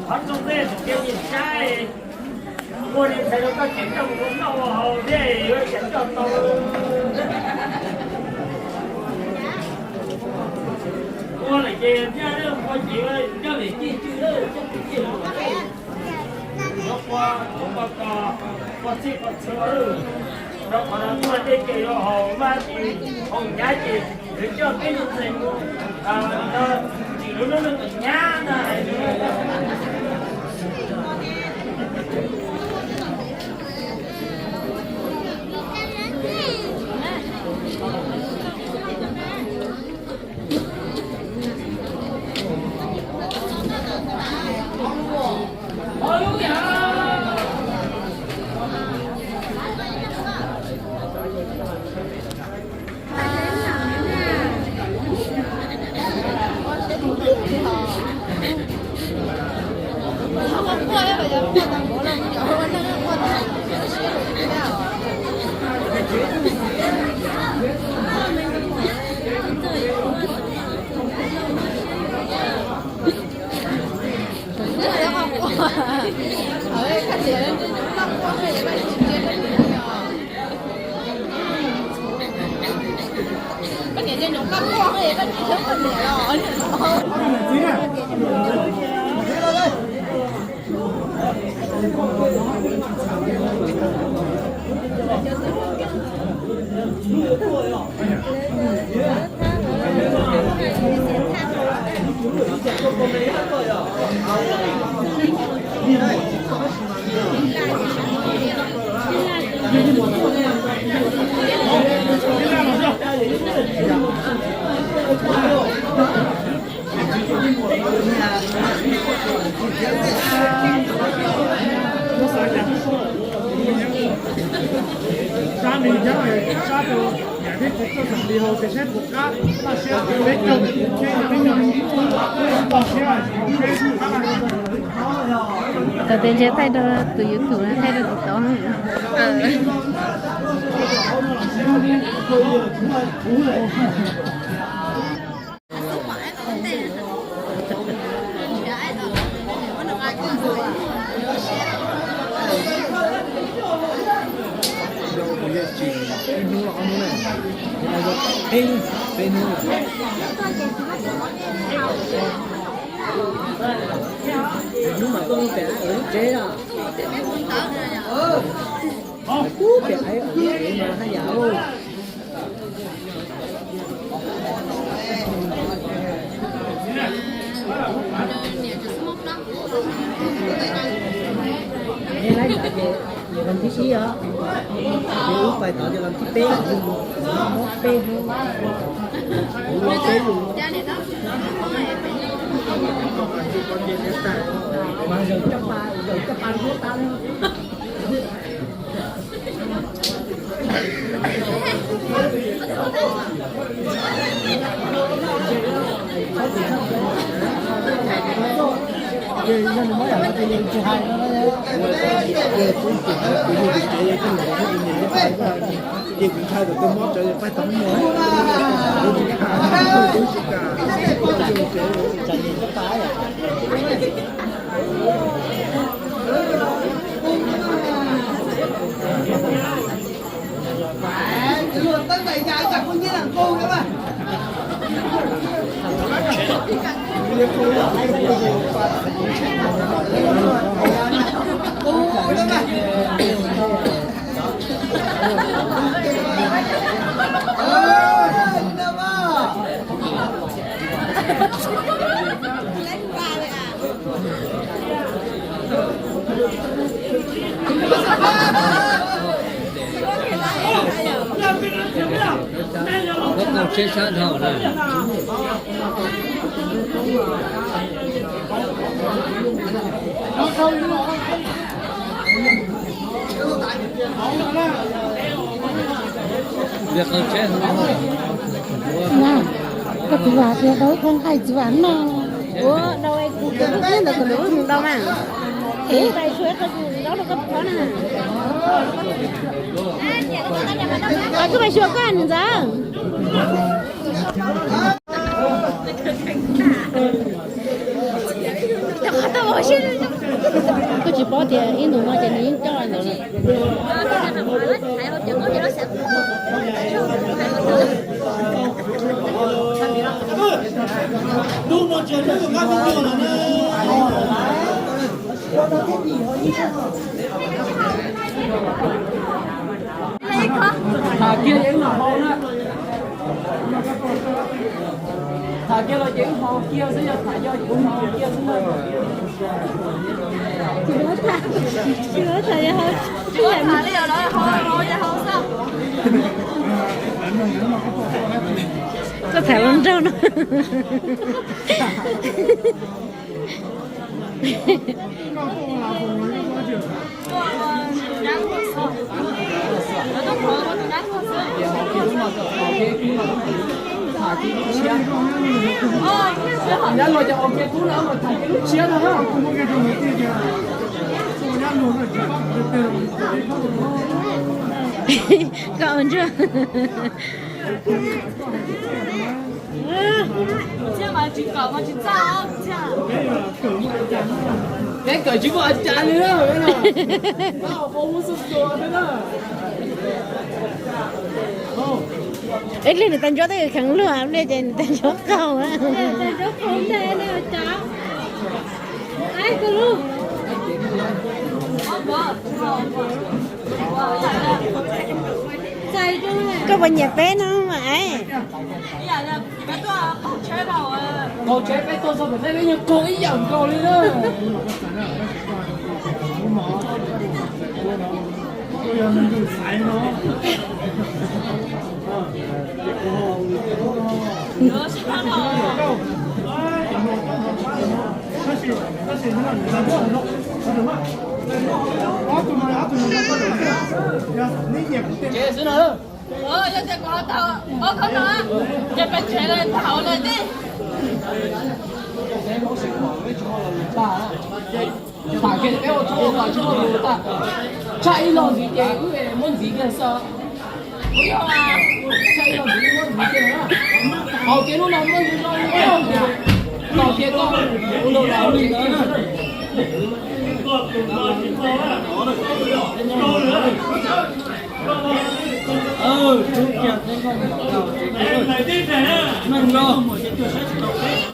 Qhov txog tej tus kev ua saib, ua li ntxhais rau koj tseem coj mus ua noj ua haus thiab yuav tseem coj tau. Ua lawm ces thiaj ua ces coj vim tij tswv coj tij tswv los, yuav ua ua ko ua txhij ua txhua, rau qhov no tuaj tej ces yuav haus maj ces haus nyab ces yuav coj peb tus ntxhais mus tsim lub lub lub tom nyab ntag. Tau tej ntshe thaij rau tus YouTube, thaij rau TikTok. Hnub mas koj pem lub tsev os. Ub, pem aiv no haj yam. Laib nram ces los thib ib os, ces wb pais tod ces los thib peb, mob peb hnub, kuv los peb lus. Mas zaum caj pas, zaum caj pas ntub tas li. Ces kuv ntshai kom tus mob tso pais tau mus, kuv tsis kam, kuv tsis kam. Muab qau tshiab sab dhau na. Muab qau tshiab. Koj txiv vam tias tau ib qho nqaij txiv vam noj. Ua, rau kuv tus hlub ntawd kuv lub mus rau mas. Es tais tshuav qhov kuv ntaub rau koj pov na. Koj mus xyuas koj nws ntxawm. Koj tsis paub tias ib ntus no ces nws yeej coj ntawd lawm. Tham kiag ces wb mam hau na. Tham kiag los ces wb hau kiag xwb, yog tham yog ces wb hau kiag xwb na. Tsis tham li os, tsis tham li os, hau hau hau xwb. Koj tham hluas nraug no. Koj ua ntsuag. Peb kawm tsis muaj a cas li na. Ib pliag nws tau ntsuab tej kheev luag, ib pliag ces nws tau ntsuab qaug. Koj puas nyiam peb no mas? Qaug tsheb peb tuaj txog pem teb peb yeej qaug ib yam nkaus li na. Ces xwb na. Yog tias kuv ho tau ob khob no, ces peb tsev lawm tau lawm tib. Tham kiag peb ua txhua ua tsis muaj lus tag. Tshaj ib lo ntxiv ces wb muab ntxiv kiag xwb. Tshaj ib lo ntxiv muab ntxiv kiag na. Hauv kev lub no muab ntxiv no, tos kiag koj ua ntau los ntxiv kiag xwb na.